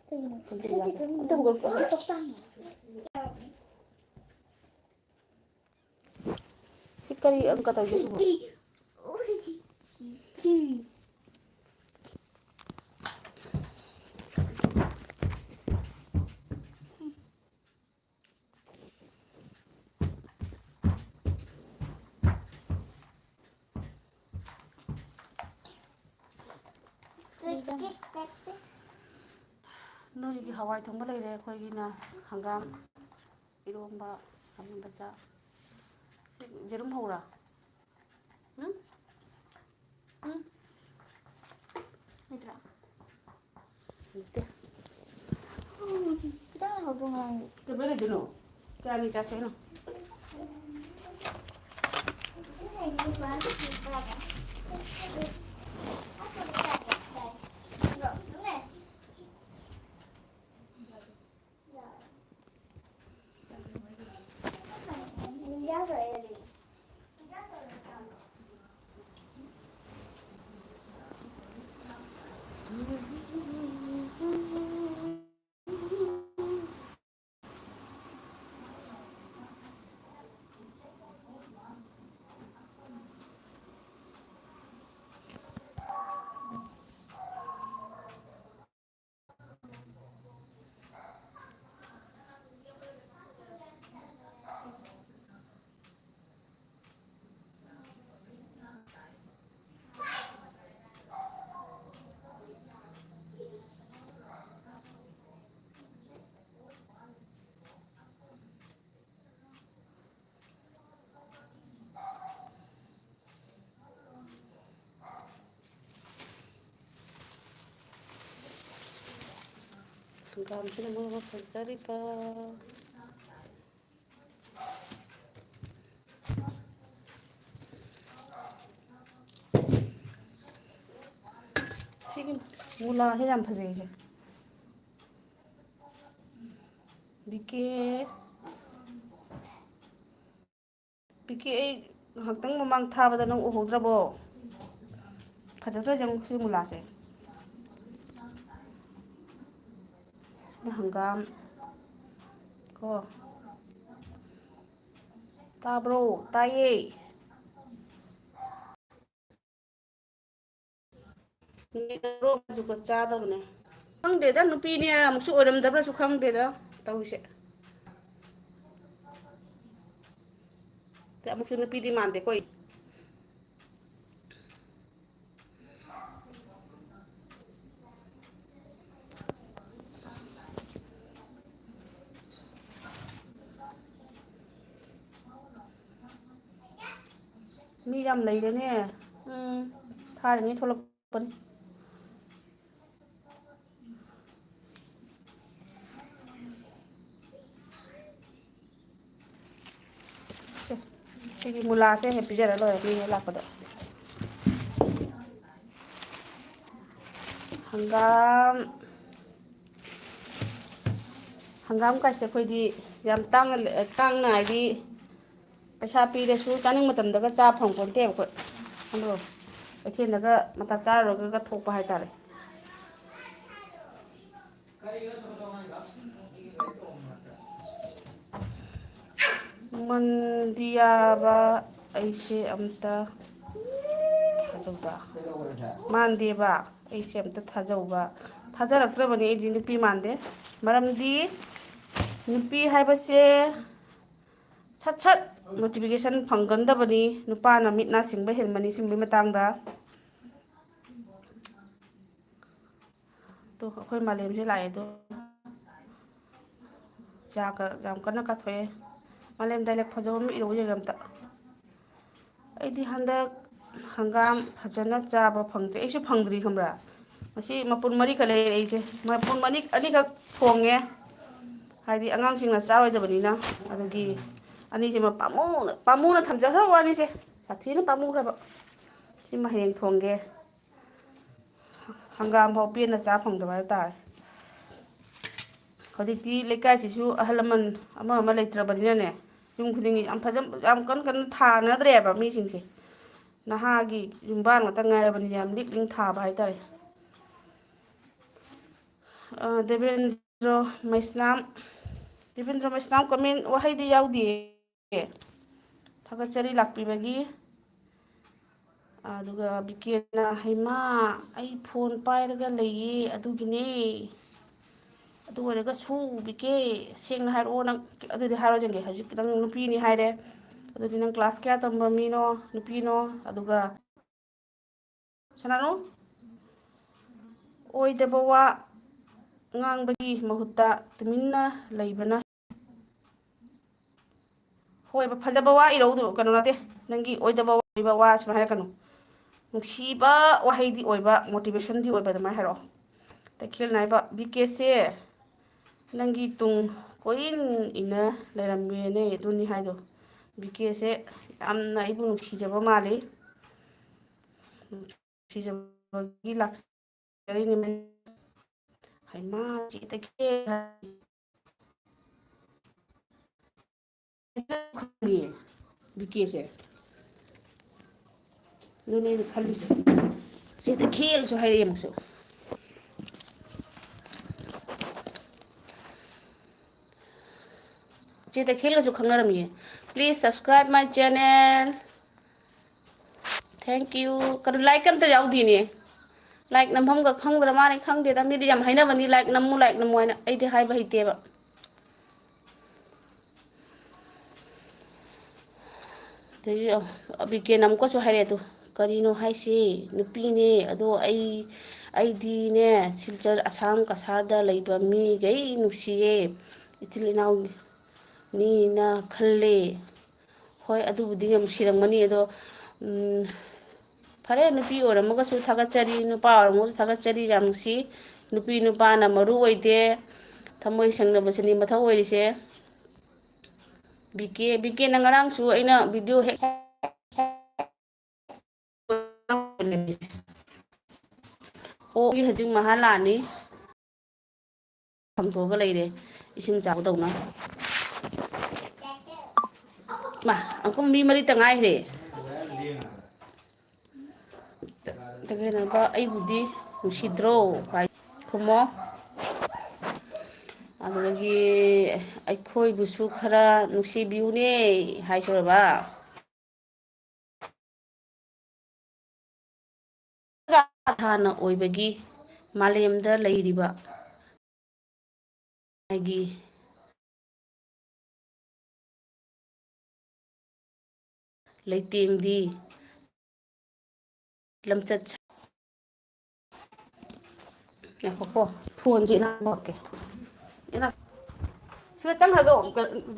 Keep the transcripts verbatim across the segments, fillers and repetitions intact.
ꯀꯩꯒꯤꯅꯣ? ꯑꯝꯇ ꯍꯧꯒꯠꯂꯛꯑꯣ꯫ ꯁꯤ ꯀꯔꯤ ꯑꯪꯀ ꯇꯧꯒꯦ ꯁꯤꯕꯣ? ꯅꯣꯏꯒꯤ ꯍꯋꯥꯏ ꯊꯣꯡꯕ ꯂꯩꯔꯦ, ꯑꯩꯈꯣꯏꯒꯤꯅ ꯍꯪꯒꯥꯝ ꯏꯔꯣꯝꯕ, ꯍꯪꯒꯥꯝ ꯃꯆꯥ꯫ ꯁꯤ ꯌꯦꯔꯨꯝ ꯍꯧꯔꯥ? ꯎꯝ? ꯎꯝ? ꯂꯩꯇ꯭ꯔꯥ? ꯂꯩꯇꯦ꯫ ꯎꯝ, ꯈꯤꯇꯪ ꯍꯧꯗꯣꯡ ꯉꯥꯡꯉꯤ꯫ ꯀꯩꯗꯧꯕꯩ ꯂꯩꯗꯣꯏꯅꯣ? ꯀꯌꯥꯅꯤ ꯆꯥꯁꯦ ꯍꯥꯏꯅꯣ? ꯍꯪꯒꯥꯝꯁꯤꯅ ꯃꯔꯣꯜ ꯑꯃ ꯐꯖꯔꯤꯕ꯫ ꯁꯤꯒꯤ ꯃꯨꯂꯥꯁꯦ ꯌꯥꯝ ꯐꯖꯩꯁꯦ꯫ ꯕꯤꯀꯦ꯫ ꯄꯤꯀꯤ, ꯑꯩ ꯉꯥꯏꯍꯥꯛꯇꯪ ꯃꯃꯥꯡ ꯊꯥꯕꯗ ꯅꯪ ꯎꯍꯧꯗ꯭ꯔꯕꯣ? ꯐꯖꯗ꯭ꯔꯣ ꯌꯦꯡꯉꯨ ꯁꯤ ꯃꯨꯂꯥꯁꯦ꯫ ꯍꯪꯒꯥꯝ ꯀꯣ꯫ ꯇꯥꯕ꯭ꯔꯣ? ꯇꯥꯏꯌꯦ꯫ ꯅꯦꯠꯋꯥꯛꯁꯨ ꯆꯥꯗꯕꯅꯦ꯫ ꯈꯪꯗꯦꯗ, ꯅꯨꯄꯤꯅꯦ ꯑꯃꯨꯛꯁꯨ ꯑꯣꯏꯔꯝꯗꯕ꯭ꯔꯥꯁꯨ ꯈꯪꯗꯦꯗ ꯇꯧꯔꯤꯁꯦ꯫ ꯑꯃꯨꯛꯁꯨ ꯅꯨꯄꯤꯗꯤ ꯃꯥꯟꯗꯦꯀꯣ ꯑꯩ꯫ ꯃꯤ ꯌꯥꯝ ꯂꯩꯔꯦꯅꯦ꯫ ꯎꯝ, ꯊꯥꯔꯤꯉꯩ ꯊꯣꯛꯂꯛꯄꯅꯤ꯫ ꯁꯦ, ꯁꯤꯒꯤ ꯃꯨꯂꯥꯁꯦ ꯍꯦꯛ ꯄꯤꯖꯔ ꯂꯣꯏꯔꯦ ꯃꯤ ꯍꯦꯛ ꯂꯥꯛꯄꯗ꯫ ꯍꯪꯒꯥꯝ, ꯍꯪꯒꯥꯝ ꯀꯥꯏꯁꯦ ꯑꯩꯈꯣꯏꯗꯤ ꯌꯥꯝ ꯇꯥꯡꯅ, ꯇꯥꯡꯅ ꯍꯥꯏꯗꯤ ꯄꯩꯁꯥ ꯄꯤꯔꯁꯨ ꯆꯥꯅꯤꯡ ꯃꯇꯝꯗꯒ ꯆꯥ ꯐꯪ ꯄꯣꯟꯇꯦꯕ ꯑꯩꯈꯣꯏ꯫ ꯑꯗꯣ ꯀꯩꯊꯦꯜꯗꯒ ꯃꯇꯥ ꯆꯥꯔꯨꯔꯒ ꯊꯣꯛꯄ ꯍꯥꯏꯇꯥꯔꯦ꯫ ꯃꯟꯗꯤꯌꯥꯕ ꯑꯩꯁꯦ ꯑꯝꯇ ꯊꯥꯖꯧꯕ꯫ ꯃꯥꯟꯗꯦꯕ ꯑꯩꯁꯦ ꯑꯝꯇ ꯊꯥꯖꯧꯕ꯫ ꯊꯥꯖꯔꯛꯇ꯭ꯔꯕꯅꯤ ꯑꯩꯗꯤ ꯅꯨꯄꯤ ꯃꯥꯟꯗꯦ꯫ ꯃꯔꯝꯗꯤ ꯅꯨꯄꯤ ꯍꯥꯏꯕꯁꯦ ꯁꯠ ꯁꯠ ꯅꯣꯇꯤꯐꯤꯀꯦꯁꯟ ꯐꯪꯒꯟꯗꯕꯅꯤ꯫ ꯅꯨꯄꯥꯅ ꯃꯤꯠ ꯅꯥ ꯁꯤꯡꯕ ꯍꯦꯟꯕꯅꯤ ꯁꯤꯒꯨꯝꯕꯩ ꯃꯇꯥꯡꯗ꯫ ꯑꯗꯣ ꯑꯩꯈꯣꯏ ꯃꯥꯂꯦꯝꯁꯦ ꯂꯥꯛꯑꯦ ꯑꯗꯣ꯫ ꯌꯥꯒ ꯌꯥꯝ ꯀꯟꯅ ꯀꯥꯊꯣꯛꯑꯦ꯫ ꯃꯥꯂꯦꯝ dialogue ꯐꯖꯕ ꯑꯃ ꯏꯔꯛꯎ ꯌꯦꯡꯒꯦ ꯑꯝꯇ꯫ ꯑꯩꯗꯤ ꯍꯟꯗꯛ ꯍꯪꯒꯥꯝ ꯐꯖꯅ ꯆꯥꯕ ꯐꯪꯗ꯭ꯔꯤ꯫ ꯑꯩꯁꯨ ꯐꯪꯗ꯭ꯔꯤ ꯈꯪꯕ꯭ꯔꯥ? ꯉꯁꯤ ꯃꯄꯨꯟ ꯃꯔꯤꯈꯛ ꯂꯩꯔꯛꯏꯁꯦ꯫ ꯃꯄꯨꯟ ꯃꯅꯤ-, ꯑꯅꯤꯈꯛ ꯊꯣꯡꯉꯦ꯫ ꯍꯥꯏꯗꯤ ꯑꯉꯥꯡꯁꯤꯡꯅ ꯆꯥꯔꯣꯏꯗꯕꯅꯤꯅ꯫ ꯑꯗꯨꯒꯤ ꯑꯅꯤꯁꯤꯃ ꯄꯥꯝꯃꯨꯅ, ꯄꯥꯝꯃꯨꯅ ꯊꯝꯖꯈ꯭ꯔꯕ ꯋꯥꯅꯤꯁꯦ꯫ ꯁꯥꯊꯤꯅ ꯄꯥꯝꯃꯨꯈ꯭ꯔꯕ꯫ ꯁꯤꯃ ꯍꯌꯦꯡ ꯊꯣꯡꯒꯦ꯫ ꯍꯪꯒꯥꯝ ꯐꯥꯎ ꯄꯦꯟꯅ ꯆꯥ ꯐꯪꯗꯕ ꯍꯥꯏꯕ ꯇꯥꯔꯦ꯫ ꯍꯧꯖꯤꯛꯇꯤ ꯂꯩꯀꯥꯏꯁꯤꯁꯨ ꯑꯍꯜ ꯂꯃꯟ ꯑꯃ ꯑꯃ ꯂꯩꯇ꯭ꯔꯕꯅꯤꯅꯅꯦ, ꯌꯨꯝ ꯈꯨꯗꯤꯡꯒꯤ ꯌꯥꯝ ꯐꯖ-, ꯌꯥꯝ ꯀꯟꯅ ꯀꯟꯅ ꯊꯥꯅꯗ꯭ꯔꯦꯕ ꯃꯤꯁꯤꯡꯁꯦ꯫ ꯅꯍꯥꯒꯤ ꯌꯨꯝꯕꯥꯟ ꯉꯥꯛꯇ ꯉꯥꯏꯔꯕꯅꯤ ꯌꯥꯝ ꯂꯤꯛ ꯂꯤꯡ ꯊꯥꯕ ꯍꯥꯏꯇꯥꯔꯦ꯫ ꯑ, ꯗꯦꯕꯦꯟ-, ꯗꯦꯕꯦꯟꯗ꯭ꯔꯣ ꯃꯩꯁꯅꯥꯝ, ꯗꯦꯕꯦꯟꯗ꯭ꯔꯣ ꯃꯩꯁꯅꯥꯝ comment ꯋꯥꯍꯩꯗꯤ ꯌꯥꯎꯗꯦ꯫ ꯊꯥꯒꯠꯆꯔꯤ ꯂꯥꯛꯄꯤꯕꯒꯤ꯫ ꯑꯗꯨꯒ ꯕꯤꯀꯦꯅ, "ꯍꯩꯃꯥ, ꯑꯩ phone ꯄꯥꯏꯔꯒ ꯂꯩꯌꯦ, ꯑꯗꯨꯒꯤꯅꯦ꯫ ꯑꯗꯨ ꯑꯣꯏꯔꯒꯁꯨ ꯕꯤꯀꯦ, ꯁꯦꯡꯅ ꯍꯥꯏꯔꯛꯑꯣ ꯅꯪ, ꯑꯗꯨꯗꯤ ꯍꯥꯏꯔꯣ ꯌꯦꯡꯒꯦ꯫ ꯍꯧꯖꯤꯛ ꯅꯪ ꯅꯨꯄꯤꯅꯤ ꯍꯥꯏꯔꯦ, ꯑꯗꯨꯗꯤ ꯅꯪ class ꯀꯌꯥ ꯇꯝꯕ ꯃꯤꯅꯣ, ꯅꯨꯄꯤꯅꯣ? ꯑꯗꯨꯒ ꯁꯅꯥꯅꯨ, ꯑꯣꯏꯗꯕ ꯋꯥ ꯉꯥꯡꯕꯒꯤ ꯃꯍꯨꯠꯇ ꯇꯨꯃꯤꯟꯅ ꯂꯩꯕꯅ"꯫ ꯍꯣꯏꯕ, ꯐꯖꯕ ꯋꯥ ꯏꯔꯧꯗꯣ ꯀꯩꯅꯣ ꯅꯠꯇꯦ꯫ ꯅꯪꯒꯤ ꯑꯣꯏꯗꯕ ꯋꯥ, ꯑꯣꯏꯕ ꯋꯥ ꯁꯨꯃꯥꯏꯅ ꯍꯥꯏꯔꯛꯀꯅꯨ꯫ ꯅꯨꯡꯁꯤꯕ ꯋꯥꯍꯩꯗꯤ ꯑꯣꯏꯕ, motivation ꯗꯤ ꯑꯣꯏꯕ, ꯑꯗꯨꯃꯥꯏꯅ ꯍꯥꯏꯔꯛꯑꯣ꯫ ꯇꯈꯦꯜ ꯅꯥꯏꯕ, "ꯕꯤ ꯀꯦꯁꯦ ꯅꯪꯒꯤ ꯇꯨꯡ ꯀꯣꯏꯏꯟ ꯏꯟꯅ ꯂꯩꯔꯝꯃꯦꯅꯦ", ꯑꯗꯨꯅꯤ ꯍꯥꯏꯗꯣ꯫ ꯕꯤ ꯀꯦꯁꯦ ꯌꯥꯝꯅ ꯑꯩꯕꯨ ꯅꯨꯡꯁꯤꯖꯕ ꯃꯥꯜꯂꯤ꯫ ꯅꯨꯡꯁꯤꯖꯕꯒꯤ ꯂꯥꯛꯆꯔꯤꯅꯤ꯫ ꯍꯩꯃꯥ, ꯆꯦ ꯇꯈꯦꯜ꯫ ꯈꯪꯉꯦ, ꯕꯤ ꯀꯦꯁꯦ꯫ ꯑꯗꯨꯅꯦ ꯑꯩꯅ ꯈꯜꯂꯤꯁꯦ꯫ ꯆꯦ ꯇꯈꯦꯜꯁꯨ ꯍꯥꯏꯔꯛꯑꯦ ꯑꯃꯨꯛꯁꯨ꯫ ꯆꯦ ꯇꯈꯦꯜꯒꯁꯨ ꯈꯪꯅꯔꯝꯃꯤꯌꯦ꯫ "Please subscribe my channel." Thank you꯫ ꯀꯩꯅꯣ, like ꯑꯝꯇ ꯌꯥꯎꯗꯦꯅꯦ꯫ Like ꯅꯝꯐꯝꯒ ꯈꯪꯗ꯭ꯔ ꯃꯥꯅꯦ, ꯈꯪꯗꯦꯗ꯫ ꯃꯤꯗꯤ ꯌꯥꯝ ꯍꯥꯏꯅꯕꯅꯤ, "Like ꯅꯝꯃꯨ, like ꯅꯝꯃꯨ" ꯍꯥꯏꯅ꯫ ꯑꯩꯗꯤ ꯍꯥꯏꯕ ꯍꯩꯇꯦꯕ꯫ ꯑꯗꯒꯤ ꯕꯤ ꯀꯦꯅ ꯑꯃꯨꯛꯀꯁꯨ ꯍꯥꯏꯔꯛꯑꯦ, "ꯑꯗꯨ ꯀꯔꯤꯅꯣ ꯍꯥꯏꯁꯤ? ꯅꯨꯄꯤꯅꯦ, ꯑꯗꯣ ꯑꯩ, ꯑꯩꯗꯤꯅꯦ, ꯁꯤꯜꯆꯔ, ꯑꯁꯥꯝ ꯀꯁꯥꯔꯗ ꯂꯩꯕ ꯃꯤꯈꯩ ꯅꯨꯡꯁꯤꯌꯦ, ꯏꯆꯤꯜ ꯏꯅꯥꯎꯅꯤꯅ ꯈꯜꯂꯦ"꯫ ꯍꯣꯏ, ꯑꯗꯨꯕꯨꯗꯤ ꯌꯥꯝ ꯅꯨꯡꯁꯤꯔꯝꯒꯅꯤ꯫ ꯑꯗꯣ, ꯎꯝ, ꯐꯔꯦ, ꯅꯨꯄꯤ ꯑꯣꯏꯔꯝꯃꯒꯁꯨ ꯊꯥꯒꯠꯆꯔꯤ, ꯅꯨꯄꯥ ꯑꯣꯏꯔꯝꯃꯒꯁꯨ ꯊꯥꯒꯠꯆꯔꯤ꯫ ꯌꯥꯝ ꯅꯨꯡꯁꯤ꯫ ꯅꯨꯄꯤ ꯅꯨꯄꯥꯅ ꯃꯔꯨ ꯑꯣꯏꯗꯦ, ꯊꯃꯣꯏ ꯁꯦꯡꯅꯕꯁꯤꯅꯤ ꯃꯊꯧ ꯑꯣꯏꯔꯤꯁꯦ꯫ ꯕꯤ ꯀꯦ, ꯕꯤ ꯀꯦꯅ ꯉꯔꯥꯡꯁꯨ ꯑꯩꯅ video ꯍꯦꯛ ꯑꯣꯛ ꯍꯧꯖꯤꯛ ꯃꯍꯥ ꯂꯥꯛꯑꯅꯤ꯫ ꯈꯥꯝꯗꯣꯛꯑꯒ ꯂꯩꯔꯦ, ꯏꯁꯤꯡ ꯆꯥꯕꯗꯧꯅ꯫ ꯃꯥ, ꯑꯪꯀꯨꯝ ꯃꯤ ꯃꯔꯤꯇ ꯉꯥꯏꯈ꯭ꯔꯦ꯫ ꯇꯈꯦꯜꯅꯕ, "ꯑꯩꯕꯨꯗꯤ ꯅꯨꯡꯁꯤꯗ꯭ꯔꯣ?" ꯍꯥꯏ꯫ ꯈꯨꯝꯃꯣ꯫ ꯑꯗꯨꯗꯒꯤ ꯑꯩꯈꯣꯏꯕꯨꯁꯨ ꯈꯔ ꯅꯨꯡꯁꯤꯕꯤꯌꯨꯅꯦ ꯍꯥꯏꯁꯣꯏꯕ꯫ ꯍꯥꯟꯅ ꯑꯣꯏꯕꯒꯤ ꯃꯥꯂꯦꯝꯗ ꯂꯩꯔꯤꯕ ꯍꯥꯏꯒꯤ ꯂꯩꯇꯦꯡꯗꯤ ꯂꯝꯆꯠ ꯁꯥ-, ꯉꯥꯏꯈꯣꯀꯣ, ꯐꯣꯟꯁꯦ ꯏꯅꯥꯛ ꯄꯛꯀꯦ꯫ ꯏꯅꯥꯛ-, ꯁꯤꯗ ꯆꯪꯈ꯭ꯔꯗꯣ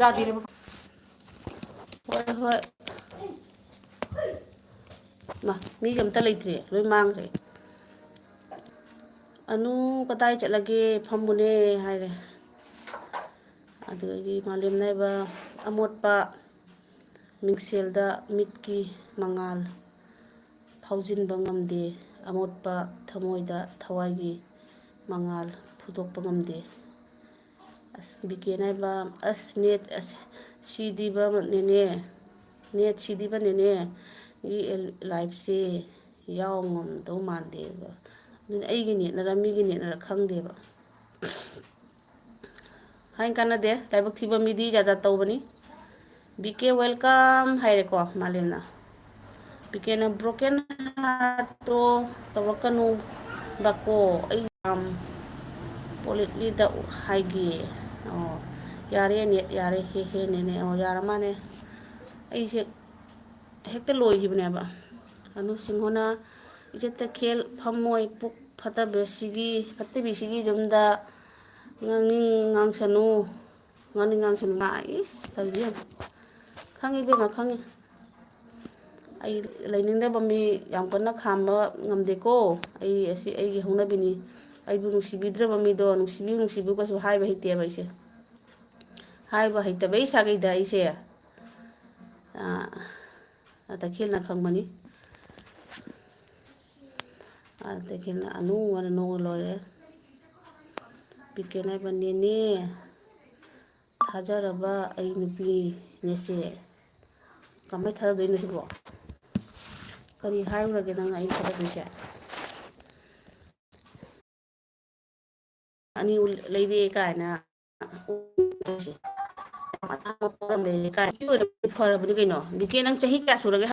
ꯌꯥꯗꯦꯅꯦ꯫ ꯍꯣꯏ, ꯍꯣꯏ꯫ ꯃꯥ, ꯃꯤꯒ ꯑꯝꯇ ꯂꯩꯇ꯭ꯔꯦ, ꯂꯣꯏ ꯃꯥꯡꯈ꯭ꯔꯦ꯫ "ꯑꯅꯨ ꯀꯗꯥꯏ ꯆꯠꯂꯒꯦ? ꯐꯝꯃꯨꯅꯦ" ꯍꯥꯏꯔꯦ꯫ ꯑꯗꯨꯗꯒꯤ ꯃꯥꯂꯦꯝ ꯅꯥꯏꯕ ꯑꯃꯣꯠꯄ ꯃꯤꯡꯁꯦꯜꯗ ꯃꯤꯠꯀꯤ ꯃꯉꯥꯜ ꯐꯥꯎꯖꯤꯟꯕ ꯉꯝꯗꯦ, ꯑꯃꯣꯠꯄ ꯊꯃꯣꯏꯗ ꯊꯋꯥꯏꯒꯤ ꯃꯉꯥꯜ ꯐꯨꯗꯣꯛꯄ ꯉꯝꯗꯦ꯫ ꯑꯁ, ꯕꯤꯀꯦ ꯅꯥꯏꯕ, ꯑꯁ, ꯅꯦꯠ, ꯑꯁ, ꯁꯤꯗꯤꯕ ꯅꯦꯅꯦ, ꯅꯦꯠ ꯁꯤꯗꯤꯕ ꯅꯦꯅꯦ, ꯒꯤ ꯑꯦꯜ-, ꯂꯥꯏꯐꯁꯦ ꯌꯥꯎ ꯉꯝꯗꯧ ꯃꯥꯟꯗꯦꯕ꯫ ꯑꯗꯨꯅ ꯑꯩꯒꯤ ꯅꯦꯠꯅꯔ ꯃꯤꯒꯤ ꯅꯦꯠꯅꯔ ꯈꯪꯗꯦꯕ꯫ ꯍꯥꯏ ꯀꯥꯟꯅꯗꯦ, ꯂꯥꯏꯕꯛ ꯊꯤꯕ ꯃꯤꯗꯤ ꯖꯥꯠ ꯖꯥꯠ ꯇꯧꯕꯅꯤ꯫ ꯕꯤ ꯀꯦ welcome ꯍꯥꯏꯔꯦꯀꯣ ꯃꯥꯂꯦꯝꯅ꯫ ꯕꯤ ꯀꯦꯅ broken heartꯇꯣ ꯇꯧꯔꯛꯀꯅꯨ ꯕꯀꯣ, ꯑꯩ ꯌꯥꯝ politelyꯗ ꯍꯥꯏꯒꯦ꯫ ꯑꯣ, ꯌꯥꯔꯦ ꯅꯦꯠ, ꯌꯥꯔꯦ, ꯍꯦ ꯍꯦ ꯅꯦꯅꯦ꯫ ꯑꯣ, ꯌꯥꯔ ꯃꯥꯅꯦ꯫ ꯑꯩꯁꯦ ꯍꯦꯛꯇ ꯂꯣꯏꯈꯤꯕꯅꯦꯕ꯫ ꯑꯅꯨ ꯁꯤꯡꯍꯣꯅ, "ꯏꯆꯦ ꯇꯈꯦꯜ ꯐꯝꯃꯣꯏ ꯄꯨꯛ ꯐꯠꯇꯕꯁꯤꯒꯤ, ꯐꯠꯇꯕꯤꯁꯤꯒꯤ ꯌꯨꯝꯗ ꯉꯥꯡꯅꯤꯡ ꯉꯥꯡꯁꯅꯨ, ꯉꯥꯡꯅꯤꯡ ꯉꯥꯡꯁꯅꯨ", ꯃꯥ, ꯏꯁ, ꯇꯧꯔꯤ ꯌꯦꯡꯉꯨ꯫ ꯈꯪꯉꯤ ꯏꯕꯦꯝꯃ, ꯈꯪꯉꯤ꯫ ꯑꯩ ꯂꯩꯅꯤꯡꯗꯕ ꯃꯤ ꯌꯥꯝ ꯀꯟꯅ ꯈꯥꯝꯕ ꯉꯝꯗꯦꯀꯣ꯫ ꯑꯩ ꯑꯁꯤ ꯑꯩꯒꯤ ꯍꯧꯅꯕꯤꯅꯤ꯫ ꯑꯩꯕꯨ ꯅꯨꯡꯁꯤꯕꯤꯗ꯭ꯔꯕ ꯃꯤꯗꯣ ꯅꯨꯡꯁꯤꯕꯤꯌꯨ, ꯅꯨꯡꯁꯤꯕꯤꯌꯨ ꯀꯩꯁꯨ ꯍꯥꯏꯕ ꯍꯩꯇꯦꯕ ꯑꯩꯁꯦ꯫ ꯍꯥꯏꯕ ꯍꯩꯇꯕꯩ ꯁꯥꯒꯩꯗ ꯑꯩꯁꯦ, ꯑꯥ, ꯇꯈꯦꯜꯅ ꯈꯪꯕꯅꯤ꯫ ꯑꯥ, ꯇꯈꯦꯜꯅ ꯑꯅꯨ ꯑꯅ ꯅꯣꯛꯑ ꯂꯣꯏꯔꯦ꯫ ꯄꯤꯀꯦꯟ ꯍꯥꯏꯕ ꯅꯦꯅꯦ, ꯊꯥꯖꯔꯕ ꯑꯩ ꯅꯨꯄꯤꯅꯦꯁꯦ꯫ ꯀꯃꯥꯏ ꯊꯥꯖꯗꯣꯏꯅꯣ ꯁꯤꯕꯣ? ꯀꯔꯤ ꯍꯥꯏꯔꯨꯔꯒꯦ ꯅꯪꯅ ꯑꯩ ꯊꯥꯖꯗꯣꯏꯁꯦ? ꯑꯅꯤ ꯂꯩꯔꯦ ꯀꯥꯏꯅ ꯐꯔꯕꯅꯤ ꯀꯩꯅꯣ꯫ ꯗꯤ ꯀꯦ, ꯅꯪ ꯆꯍꯤ ꯀꯌꯥ ꯁꯨꯔꯒꯦ?